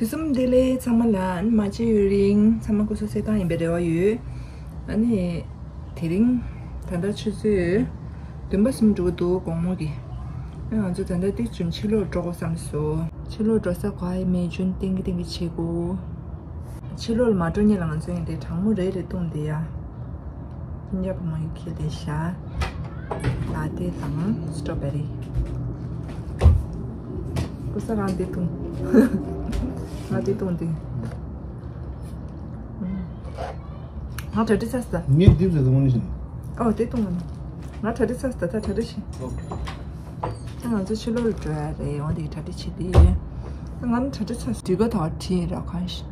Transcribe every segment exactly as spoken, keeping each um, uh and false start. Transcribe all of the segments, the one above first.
དུས་གསུམ་བདེ་ལེགས་ཚང་མ་ལ། ཨ་ནི་མ་མཇལ་ཡུན་རིང་། ཚང་མ་སྐུ་གཟུགས་གསལ་ཐང་ཡིན་པའི་རེ་བ་ཡོད། ཨ་ནི་དེ་རིང་ད་ལྟ་ཆུ་ཚོད་བདུན་པ་ཟིན་འགྲོ་གི་འདུག་དགོང་མོ་གི། ཨ་ང་ཚོ་ད་ལྟ་ཏིག་ཙམ་ཕྱི་ལོགས་འགྲོ་དགོས་བསམ་སོང་། ཕྱི་ལོགས་འགྲོ་ས་ག་ཡིན་མེད་ཅུང་ཏིང་གི་ཏིང་གི་བྱེད་དགོས། ཕྱི་ལོགས་ལ་མ་འགྲོ་སྔོན་ལ་ང་ཚོ་ཡིན་དེ་གྲང་མོ་རེ་རེ་བཏུང་དེ་ཡ། ཉ་བུ་མོ་ཡི་ཁྱེར་ཏེ་ཤ། ལ་ཏེ་དང་སི་ཊོ་བེ་རི། ཀུ་ས་རང་དེ་བཏུང་། ང་དེ་བཏུང་དེ། ང་གྲ་སྒྲིག་ཚར་སོང་། ངས་དེབ་ཟེར་དུ་མོ་ནི་བཞིན། ཨོ་དེ་བཏུང་ང་། ང་གྲ་སྒྲིག་ཚར་སོང་། ད་གྲ་སྒྲིག་བྱེད། ཨོ་ཁེ། ད་ང་ཚོ་ཕྱི་ལོགས་ལ་འགྲོ་ཡ་རེད། འོ་དེ་གྲ་སྒྲིག་བྱེད་དེ། ང་ནི་གྲ་སྒྲིག་ཚར་སོང་། དུས་ག་ཐོག་ཁྲིད་ར་གང་ཞིག་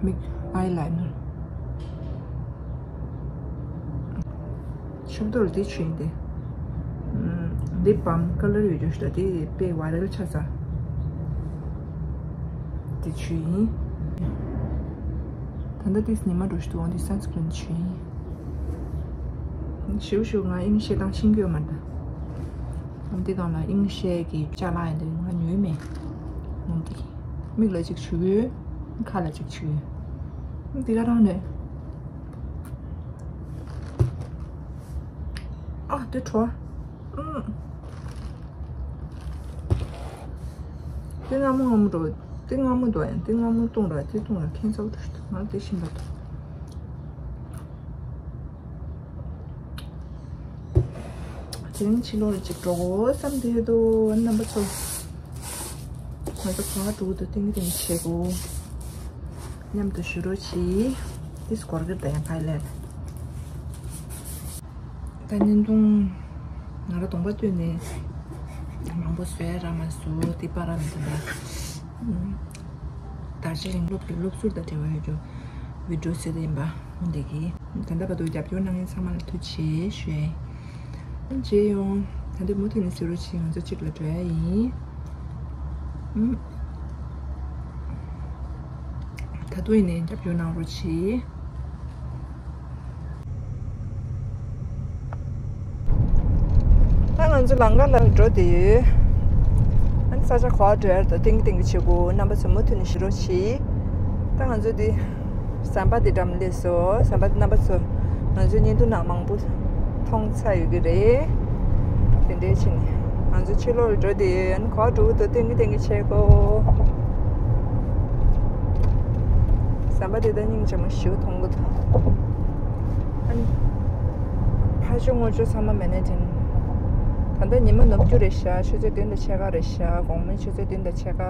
མིག་ཨའི་ལའི་ནར། ཕྱུག་རྡོར་འདི་ཆུ་ཡིན་ཏེ། ལིབ་བམ་ཀ་ལར་ཡོད་རྒྱུ་ཞིག་ལ་དེ་དཔེ་བ་རེལ་ཆ་ས། དེ་ཆུ་ཡིན། ད་ལྟ་དེ་ཉི་མ་འགྲོ་ཞིག་འདུག་འོང་དེ་སན་སི་ཀྲིན་ཆུ་ཡིན། ཞིའུ་ཞིའུ་ང་དབྱིན་ཤེས་དང་ཤིང་གི་ཡོད་མ་རེད། འོང་དེ་གང་ལ་དབྱིན་ཤེས་ཀྱི་ཅ་ལག་ཡིན་དེ་ང་ཉོས་མེད། འོང་དེ། མིག་ལ་གཅིག་བྱུག་ཡོད། ཁ་ལ་གཅིག་བྱུག་ཡོད། འདི་ག་རང་རེད། ཨ་དེ་བྲོ། ཨུམ། དེ་སྔ་མོ་སྔ་མོ་འགྲོ། དེ་སྔ་མོ་འདུག་ཡང་དེ་སྔ་མོ་བཏུང་ར་དེ་བཏུང་ར་ཁྱད་མཚར་འགྲོ་ཞིག་འདུག་ང་དེ་ཤིན་པ་འདུག་དེ་རིང་ཕྱི་ལོགས་ལ་ཅིག་འགྲོ་དགོས་བསམ་བསྡད་འདུག་རྣམ་པ་ཚོ། ང་ཚོ་ག་པར་འགྲོ་གི་འདུག་ཏིང་ཏིང་བྱེད་དགོས། མཉམ་དུ་བཞུགས་རོགས་གྱིས། ཏིས་སྐོར་གྱི་ད་ཡང་ཕ་ལེར། ད་བརྙན་ཐུང་ང་རང་གདོང་པ་བཏོན་ནས་མང་པོ་བཟོས་ར་མ་བཟོས་དེ་པར་མི་འདུག་ད། དར་ཆ་རིང་སློབ་ཀྱི་སློབ་ཟུར་དང་འབྲེལ་བ་ཡོད་རྒྱུ་བི་ཌིའོ་བཟོས་དེ་ཡིན་པ་འོང་དེ་གི། ད་ལྟ་བར་དུ་རྒྱབ་སྐྱོར་གནང་མཁན་ཚང་མ་ལ་ཐུགས་རྗེ་ཆེ་ཞུ་ཡ་ཡིན། ཨ་མཇལ་ཡོང་། ད་འདི་མུ་མཐུད་ནས་གཟིགས་རོགས་གྱིས། ང་ཚོ་གཅིག་ལ་འགྲོ་ཡ་ཡིན། ཨུམ། ད་དུང་ཡིན་ནའི་རྒྱབ་སྐྱོར་གནང་རོགས་གྱིས། ད་ང་ཚོ་ལམ་ཁ་ལ་འགྲོ་བསྡད་ཡོད། ཨ་ནི་ས་ཆ་ག་པར་འགྲོ་ཡ་རེད། ད་ཏིང་གི་ཏིང་གི་བྱེད་དགོས། རྣམ་པ་ཚོ་མུ་མཐུད་ནས་གཟིགས་རོགས་གྱིས། ད་ང་ཚོ་འདི་ཟམ་པ་འདི་འགྲམ་སླེབས་སོང་། ཟམ་པ་འདི་རྣམ་པ་ཚོ་ང་ཚོའི་བརྙན་ཐུང་ནང་མང་པོ་མཐོང་ཚར་ཡོད་ཀྱི་རེད། དེ་འདྲའི་ཕྱིན་ནས་ང་ཚོ་ཕྱི་ལོགས་ལ་འགྲོ་བསྡད་ཡོད། ཨ་ནི་ག་པར་འགྲོ་གི་འདུག་ཏིང་གི་ཏིང་གི་བྱེད་དགོས། ཟམ་པ་འདི་ད་སྙིང་རྗེ་མོ་ཞིག་མཐོང་གི་འདུག་ཨ་ནི་ཕར་ཕྱོགས་ཚུར་ཕྱོགས་ཚང་མ་མེད་ནས་དྲན། ད་ལྟ་ཉི་མ་ནུབ་རྒྱུ་རེད་ཤག་ཆུ་ཚོད་བདུན་དང་ཕྱེད་ཀ་རེད་ཤག་དགོང་མོའི་ཆུ་ཚོད་བདུན་དང་ཕྱེད་ཀ་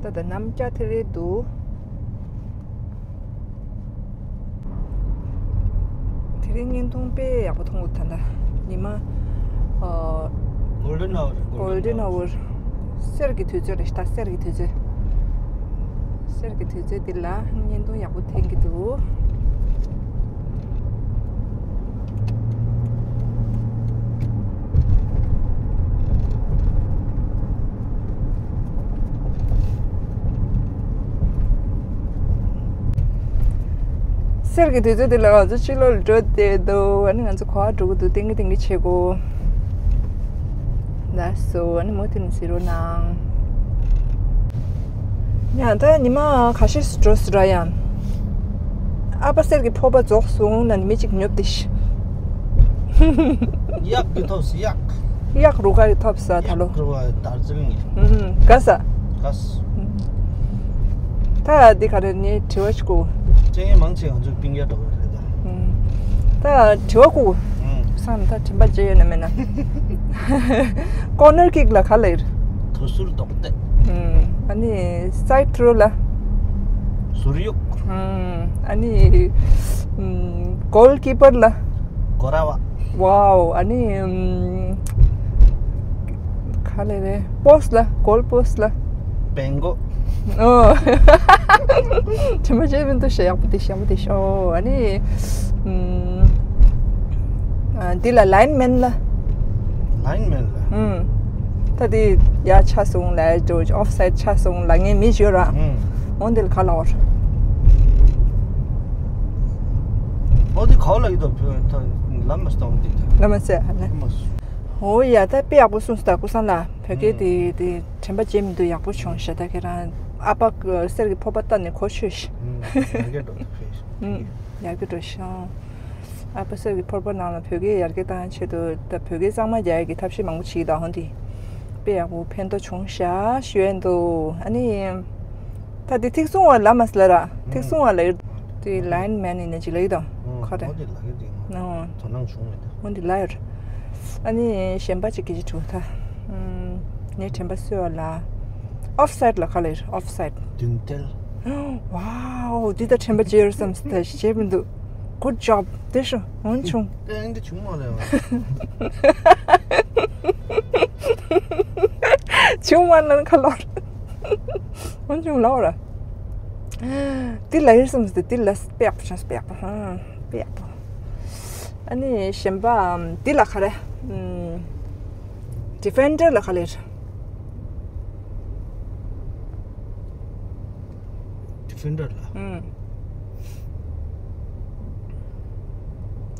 ད་ལྟ་ནམ་རྒྱུན་དེ་རེད་འདུག་དེ་རིང་བརྙན་ཐུང་དཔེ་ཡག་པོ་མཐོང་གི་འདུག་ད་ལྟ་ཉི་མ། ཨ། Golden hour, golden hour. གསེར་གྱི་དུས་ཚོད་རེད། ད་གསེར་གྱི་དུས་ཚོད། གསེར་གྱི་དུས་ཚོད་འདི་ལ་བརྙན་ཐུང་ཡག་པོ་འཐེན་གྱི་འདུག་གསེར་གྱི་དུས་ཚོད་འདི་ལ་ང་ཚོ་ཕྱི་ལོགས་ལ་འགྲོ་བསྡད་འདུག་ཨ་ནི་ང་ཚོ་ག་པར་འགྲོ་གི་འདུག་ཏིང་གི་ཏིང་གི་བྱེད་དགོས། ལགས་སོ། ཨ་ནི་མུ་མཐུད་ནས་གཟིགས་རོགས་གནང་། ཡང་ད་ཉི་མ་ཁ་ཤས་སུ་འགྲོ་སྲིད་ར་ཡང་། ཨ་ཕ་གསེར་གྱི་ཕོར་པ་རྫོགས་སོང་ན་ནི་མི་གཅིག་ཉོབ་དེ་ཤི། གཡག་གི་ཐོབ་སི་གཡག་གཡག་རུ་ཁ་རི་ཐོབ་ས་ད་ལོ། གཡག་རུ་ཁ་རི་དར་ཟིལ་ངེ། ཨུམ། ག་ས། ག་ས། ད་འདི་ག་རེ་ནི་དྲི་བ་ཞིག་གོ། ཅན་མང་ཆེ་ང་ཚོའི་པིང་ཡ་འགྲོ་བ་རེད་ད། ཨུམ། ད་དྲི་བ་གོ། ཨུམ། སང་ད་དྲན་པ་བརྗེད་ཡོད་ན་མེད་ན། ཀོར་ནར་ཀིག་ལ་ག་ལ་ཡིར། དུ་སུར་རྡོག་ཏེ། ཨུམ། ཨ་ནི་སའིད་རོ་ལ། ཟུར་གཡུག་ཨུམ། ཨ་ནི། ཨུམ། གོལ་ཀི་པར་ལ། གོ་ར་བ། ཝའོ། ཨ་ནི། ཨུམ། ག་ལེ་རེ། པོ་སི་ལ། གོལ་པོ་སི་ལ། བེང་གོ། ཨོ། དྲི་མ་བརྗེད་མི་འདུག་ཤ་ཡག་པོ་དེ་ཤ་ཡག་པོ་དེ་ཤ། ཨོ། ཨ་ནི། ཨུམ། ཨ། འདི་ལ་ལའིན་མེན་ལ། ལའིན་མེན་ལ། ཨུམ། ད་དེ་ཡ་ཆ་སོང་ལ་ཇོ་ཨོཕ་སའིད་ཆ་སོང་ལ་ངའི་མི་ཞོ་ར། ཨུམ། འོན་དེ་ལ་ག་ལ་འོར། ཨོ་དེ་ག་ལ་ཡོད་དོ་ལམ་མ་སྟོང་དེ། ལམ་མ་སེ་ཧ་ལ། ལམ་མ་སེ། འོ་ཡ། ད་དཔེ་ཡག་པོ་གསུངས་སོང་ད་ཀུན་བཟང་ལགས། བོད་སྐད་དེ་དེ་དྲན་པ་བརྗེད་མི་འདུག་ཡག་པོ་བྱུང་ཤག་ད་ཁྱེད་རང་ཨ་ཕ་གསེར་གྱི་ཕོར་པ་བཏབ་ནས་གོ་ཆོད་ཤག་ཡར་རྒྱས་འགྲོ་ད་ཕེབས་ཤག་ཡར་རྒྱས་འགྲོ་ཤག་ཨ་ཕ་གསེར་གྱི་ཕོར་པ་ནང་ལ་བོད་སྐད་ཡར་རྒྱས་བཏང་ཆེད་དུ་ད་བོད་སྐད་གཙང་མ་རྒྱག་ཡག་གི་ཐབས་ཤེས་མང་པོ་བྱེད་ཀྱི་འདུག་ཧོན་དེ་དཔེ་ཡག་པོ་ཕན་ཐོགས་བྱུང་ཤག་ཞུ་ཡས་འདུག་ཨ་ནི། ད་དེ་ཐིག་སྲུང་བ་ལ་མ་སི་ལ་ར། ཐིག་སྲུང་བ་ལ་ཡོད། དེ་ལ་ཡིན་མན་ཡིན་ན་ཅིག་ལ་ཡོད་དང་། ཁ་རེ། འོ་དེ་ལ་ཡོད་དེ་ང་ཨོ། དོ་སྣང་བྱུང་མེད་དེ། འོ་འདི་ལ་ཡོད། ཨ་ནི་གཞན་པ་ཅིག་གི་ཅིག་དྲུག་ད། ངའི་དྲན་པ་གསོས་བ་ལ། ཨོཕ་སའིད་ལ་ཁ་ལ་ཡོད། ཨོཕ་སའིད། མདུན་ཐལ། ཝའོ། འདི་ད་དྲན་པ་བརྗེད་ཡོད་བསམ་སི་ད་བརྗེད་མི་འདུག Good job། དེ་ཤོ་འོན་བྱུང་། ཨེ་འདི་བྱུང་མ་རེད་བ། བྱུང་མ་ལ་ཁ་ལོར། འོན་ཀྱང་ལའོ་ར། འདི་ལ་ཡིར་སམ་སྟེ་འདི་ལ་སྤེག་པོ་ཆང་སྤེག་པོ་ཧང་སྤེག་པོ། ཨ་ནི་གཞན་པ་འདི་ལ་ཁ་རེ། ཌི་ཕེན་ཌར་ལ་ཁ་ལེར། ཌི་ཕེན་ཌར་ལ།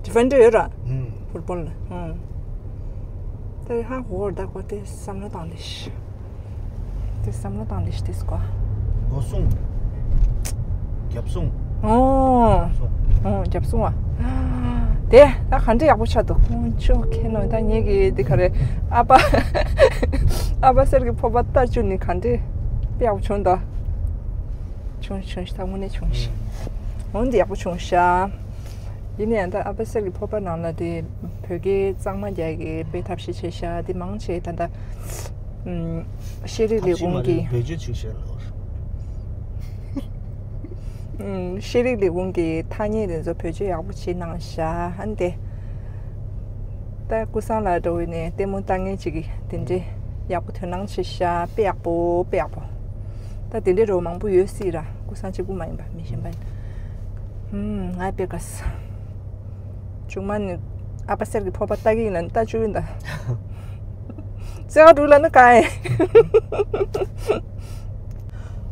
ཌི་ཕེན་ཌར་ཡོད་ར། ཕུཊ་བོལ་ལ། དེ་ཧ་ཧོར་ད་གོ་དེ་བསམ་བློ་བཏང་དེ་ཤི། དེ་བསམ་བློ་བཏང་དེ་ཤི་དེ་སྐོ། སྒོ་སྲུང་། རྒྱབ་སྲུང་། ཨོ། སྲུང་། ཨོ་རྒྱབ་སྲུང་བ། དེ་ད་ག་འདྲ་ཡག་པོ་ཆགས་འདུག་ཁོང་ཅོ་ཁེ་ནོ་ད་ངེད་ཀྱི་དེ་ག་རེ། ཨ་ཕ། ཨ་ཕ་གསེར་གྱི་ཕོར་པ་ལྟ་བཅུག་ནི་ག་འདྲ་དཔེ་ཡག་པོ་བྱུང་འདུག་བྱུང་བྱུང་ཤི་ད་དངོས་གནས་བྱུང་ཤི། འོན་ཏེ་ཡག་པོ་བྱུང་ཤག་ཡིན་ནའང་ད་ཨ་ཕ་གསེར་གྱི་ཕོར་པ་ནང་ལ་དེ་བོད་སྐད་གཙང་མ་རྒྱག་གི་དཔེ་ཐབས་ཤེས་བྱས་ཤག་དེ་མང་ཆེ་ད་ལྟ་ཤེས་རིག་ལས་ཁུངས་ཀྱི། བོད་ཆོས་ཆུ་ཤེས་ལོར། ཤེས་རིག་ལས་ཁུངས་ཀྱི་ཐ་སྙད་དེ་ཚོ་བེད་སྤྱོད་ཡག་པོ་བྱེད་གནང་ཤག་ཨ་ནི་དེ། ད་ཀུན་བཟང་ལགས་འདྲ་བོ་ནས་ལྟད་མོ་ལྟ་མཁན་ཅིག་གིས་དེ་འདྲའི་ཡག་པོ་དོ་སྣང་བྱེད་ཤག་དཔེ་ཡག་པོ་དཔེ་ཡག་པོ། ད་དེ་འདྲའི་འདྲ་བོ་མང་པོ་ཡོད་སྲིད་ར། ཀུན་བཟང་གཅིག་པུ་མ་ཡིན་པ་མི་གཞན་པ་ཡིན། ཧུམ་ང་དཔེ་དགའ་སོང་། ཆུང་མ་ནི་ཨ་ཕ་གསེར་གྱི་ཕོར་པ་ལྟ་གི་ཡིན་ལ་ནི་ལྟ་བཅུག་ཡིན་ད། རྩེ་བ་དྲུག་ལ་ནི་ག་ཡིན།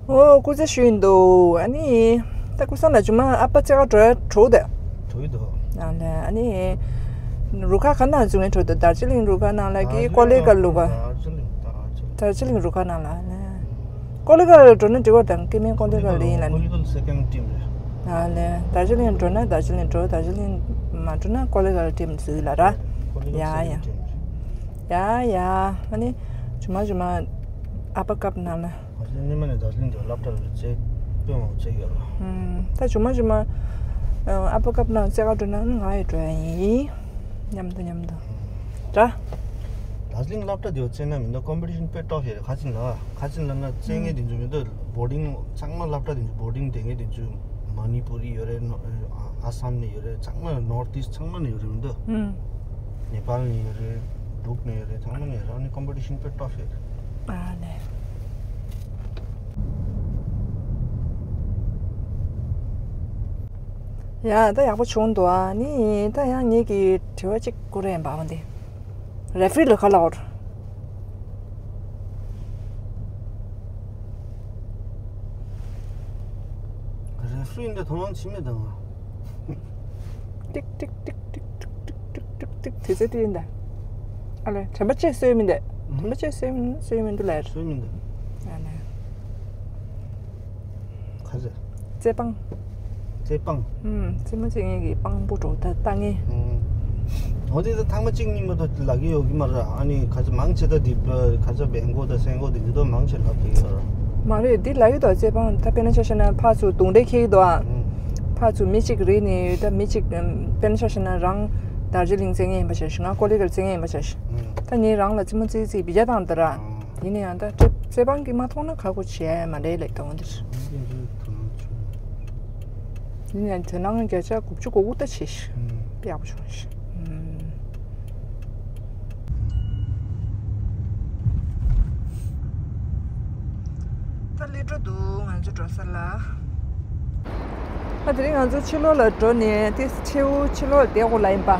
ཨོ་སྐུ་ཚེ་ཞུ་ཡིན་འདུག་ཨ་ནི་ད་ཀུན་བཟང་ལགས་ཆུང་མ་ཨ་ཕ་རྩེ་བ་དྲུག་དྲུག་དེ། དྲུག་འདུག་ཨ་ལེ་ཨ་ནི་རུ་ཁག་ག་ནང་བཙུགས་ནས་དྲུག་དེ་དར་ཇི་ལིང་རུ་ཁག་ནང་ལ་གི་ཀོ་ལི་གལ་རུ་ཁག་དར་ཇི་ལིང་དར་ཇི་ལིང་དར་ཇི་ལིང་རུ་ཁག་ནང་ལ་ཨ་ལེ། ཀོ་ལི་གལ་འགྲོ་ན་འགྲིག་པ་དང་སྐྱེ་དམན་ཀོ་ལི་གལ་ལ་ཡིན་ལ་ནི། ཀོ་ལི་གལ་སེ་ཀེན་ཊིམ་རེད། ཨ་ལེ། དར་ཇི་ལིང་འགྲོ་ན་དར་ཇི་ལིང་འགྲོ། དར་ཇི་ལིང་མ་འགྲོ་ན་ཀོ་ལི་གལ་ཊིམ་འཛུལ་ལ་ར། ཀོ་ལི་གལ་ཡ་སེ་ཡ། ཀེན་ཊིམ་རེད། ཡ་ཡ། ཨ་ནི་ཇུ་མ་ཇུ་མ་ཨ་ཕ་སྐབས་ནང་ལ། ཨ་ནི་ཉི་མ་ནས་དར་ཇི་ལིང་འགྲོ་སློབ་གྲྭ་ལ་རྩེ་དཔེ་མང་པོ་རྩེ་ཡོད་ལ། ད་ཇུ་མ་ཇུ་མ་ཨ་ཕ་སྐབས་ནང་རྩེ་ག་འགྲོ་ན་ང་ཡི་འགྲོ་ཡ་ཡིན། མཉམ་དུ་མཉམ་དུ། ར། དར་ཇི་ལིང་སློབ་གྲྭ་དེ་བ་བཙལ་ན་མི་འདུག་ཀོམ་པི་ཊི་ཤན་དཔེ་དཀྲོག་ཤེས་རེད། ཁ་ཅིག་ལ་ཁ་ཅིག་ལ་ན་བཙལ་ངེས་དེ་ཚོ་མི་འདུག་བོར་ཌིང་ཚང་མ་སློབ་གྲྭ་དེ་ཚོ་བོར་ཌིང་དེ་ངེས་དེ་ཚོ་མ་ནི་པུ་རི་ཡོད་རེད། ཨ་སམ་ནས་ཡོད་རེད། ཚང་མ་ནོར་ཐི་ཨིསཊ་ཚང་མ་ནས་ཡོད་རེད་མི་འདུག་ནེ་པཱལ་ནས་ཡོད་རེད། འབྲུག་ནས་ཡོད་རེད། ཚང་མ་ནས་ཡོད་རེད། ཨ་ནི་ཀོམ་པི་ཊི་ཤན་དཔེ་དཀྲོག་ཤེས་རེད། ཨ་ནི། ཡ་ད་ཡག་པོ་བྱུང་འདུག་ཨ་ནི་ད་ཡང་ངེད་ཀྱི་དྲི་བ་གཅིག་བསྐུར་ཡིན་པ་འོ་འདི། རེ་ཧྥི་རི་ལ་ག་ལ་འོར། རེ་ཧྥི་རི་འདི་དོ་སྣང་བྱེད་མེད་དང་། ཏིག་ཏིག་ཏིག་ཏིག་ཏིག་ཏིག་ཏིག་ཏིག་ཏིག་དེ་ཚོ་དེ་ཡིན་ད། ཨ་ལས་དྲན་པ་བཅད་སོས་མིན་དེ། དྲན་པ་བཅད་སོས་མིན་སོས་མིན་འདུག་ལ། སོས་མིན་འདུག་ཨ་ལས། ག་ཚོད། རྩེད་སྤང་། རྩེད་སྤང་། ཨུམ། རྩེད་མོ་རྩེད་མཁན་གྱི་སྤང་པོ་འགྲོ་ད་ལྟ་ངས། ཨུམ། འོ་དེ་ཚོ་ཐེངས་མ་གཅིག་གཉིས་མ་གཏོགས་ལབ་ཀྱི་ཡོད་ཀྱི་མ་རེད། ཨ་ནི་ག་ཚོད་མང་ཆེ་ད་དེ་ག་ཚོད་བེང་གོ་དང་སེང་གོ་དེ་ཚོ་མང་ཆེ་ལབ་ཀྱི་ཡོད་རེད། མ་རེད་འདི་ལབ་ཀྱི་འདུག་རྩེད་སྤང་ད་དཔེར་ན་ཆ་བཞག་ན་ཕར་ཚུར་རྡུང་རེས་འཁེལ་གྱི་འདུག་ཨ། ཨུམ། ཕར་ཚུར་མི་གཅིག་རེད་ནས་ད་མི་གཅིག་དཔེར་ན་ཆ་བཞག་ན་རང་དར་ཇི་ལིང་རྩེད་མཁན་ཡིན་པ་ཆ་བཞག་ང་ཀོ་ལི་གལ་རྩེད་མཁན་ཡིན་པ་ཆ་བཞག་ཨུམ། ད་ངས་རང་ལ་རྩེད་མོ་རྩེ་རྩེ་བི་ཇ་བཏང་འདི་ར། ཨུམ། ཡིན་ན་ཡང་ད་རྩེད་རྩེད་སྤང་གི་མ་མཐོང་ན་ཁག་པོ་བྱས་མ་རེད་ལབ་དང་འདིར། ཡིན་ན་ཡང་དོ་སྣང་བརྒྱ་ཆ་དགུ་བཅུ་གོ་དགུ་ད་བྱས་ཤག་ཡག་པོ་བྱུང་ཤག་ད་སླེབས་འགྲོ་འདུག་ང་ཚོ་འགྲོ་ས་ལ། ཨ་དེ་རིང་ང་ཚོ་ཕྱི་ལོགས་ལ་འགྲོ་ནས་དེ་ཁྱེའུ་ཕྱི་ལོགས་བསྡད་དགོས་ལ་ཡིན་པ།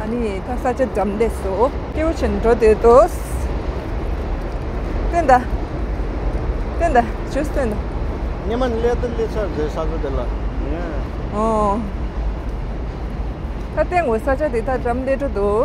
ཨ་ནི་ད་ས་ཆ་འགྲམ་སླེབས་སོང་། སྐྱིད་པོ་བྱས་ནས་འགྲོ་བསྡད་འདུག་སྟོན་ད། སྟོན་ད། ཇུས་སྟོན་ད། ཉི་མ་ནས་སླེབས་དུས་སླེབས་ཚར་རེད་ས་ཆ་དེ་ལ། ཨོ། ད་བསྟན་དགོས་ས་ཆ་དེ་ད་འགྲམ་སླེབས་འགྲོ་འདུག